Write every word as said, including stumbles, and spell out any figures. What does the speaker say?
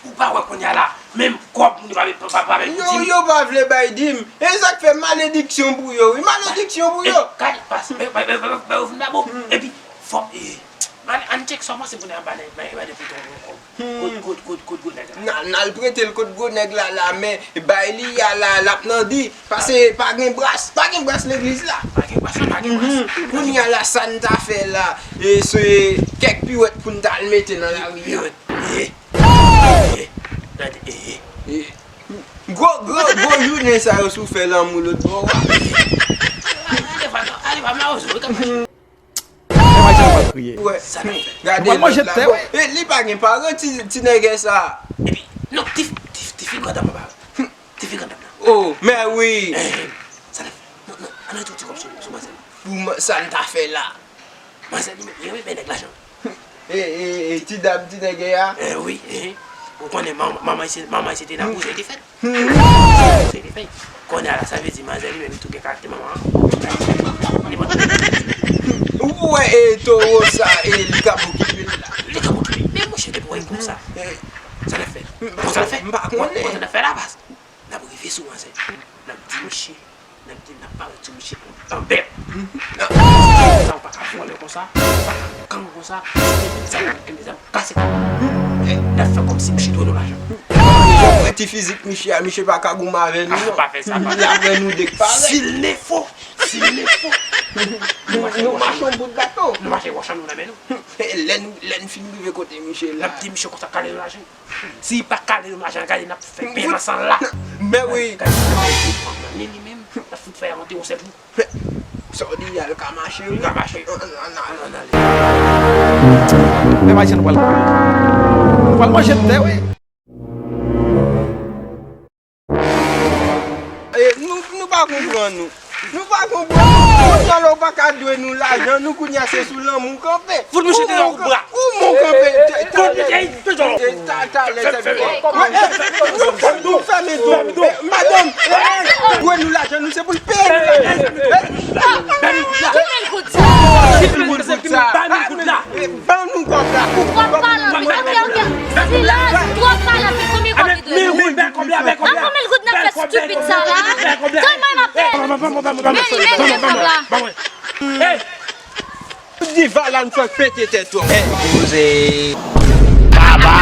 Ou pa wè kounye a la, menm kòb moun yo pa, pa, pa, pa, pa, yo, yo pa vle bay di m. E sa k fè malediksyon pou yo, wi. Malediksyon pou yo. Gade, pas, men, men, men, men, men, yo vin dabò. Epi, fò, e, ann, ann tcheke sa w panse pou n al ba nèg, ba, ba de pou ton kòb. Kot, kot, kot, kot gwo nèg la? N al, n al prete l kot gwo nèg la, la, men bay li a la, l ap nan di. Pase pa gen bras, pa gen bras legliz la. Pa gen bras, pa gen bras. Kounye a la, sa n ta fè la, e se kèk piwèt pou n t al mete nan lari a. Piwèt. Gwo, gwo, gwo jounen sa yo si w fè lanmou lòt bò a. Ale pa, ale pa mawozo, wi, kap mache. Mwen manje, mwen kriye. Wè. Sa n ap fè? Gade lòt la. E, li pa gen paran, ti, ti nègè sa. Epi, non, ti, ti, ti fi grandam nan pa. Ti fi grandam nan. Oh, mè wi. Sa n ap fè? Non, non, ann rete yon ti kòb sou, sou manzè. Pou sa n ta fè la. Manzè li menm, li renmen bay nèg lajan. E, e, e, ti dam, ti nègè a? Eh wi, eh. Ou konnen manman, manman se, manman se te nan bouzen li fèt. Bouzen li fèt. Kounye a la, sa vle di manzè li menm tou gen karaktè manman an. Li pa. Ou wè, e, towo sa, e, li ka okipe l la. Li ka okipe. Men monchè, depi w wè konsa. Sa n ap fè? Konsa n ap fè? M pa konnen. Konsa n ap fè la, pas. N ap rive sou manzè. N ap di misye, n ap di, n ap parèt sou misye an bèt. Sa ou pa ka vòlè konsa, ou pa ka gang konsa, ou kenbe zam, ou kenbe zam, kase kò. N ap fè kòmsi misye dwe nou lajan. Ou wè ti fizik misye a, misye pa ka goumen avè nou, non. Pa fè sa, pa fè sa. Li ap wè nou de k parèt. S'il le faut, s'il le faut. Nou mache yon bout bato. Nou mache wòch an nou nan men nou. Lè n, lè n fin rive kote misye la. N ap di misye konsa, kale nou lajan. Si li pa kale nou lajan, gade n ap fè byen nan san la. Men wi. Gade, gade, fanm nan, ni li menm, n ap fout fè yon te yon sèl jou. Sa w di, al ka mache, wi. Li ka mache. Ann, ann, ann, ann ale. Men pa jan nou pral, nou pral manje tè, wi. E, nou, nou pa konprann nou. Nou pa konprann. Kounye a la, ou pa ka dwe nou lajan, nou kounye a se sou lanmou w kanpe. Fout misye deyò kout bra. Ou mon kanpe. Talè, talè, talè. Fèmen dlo. Madanm, dwe nou lajan, nou se pou l peye nou lajan. Ki mil goud sa? Ki mil goud sa? Ban nou kòb la. Ou twò palan, wi. Ok, ok. Silans, twò palan, wi. Konbyen kòb li dwe nou? Nan konbyen goud n ap fè stupid sa la? Tèlman m ap pè. Men li, men li, men fòm la. Hey! Diva la n fè pete tèt ou. Hey, poze. Baba.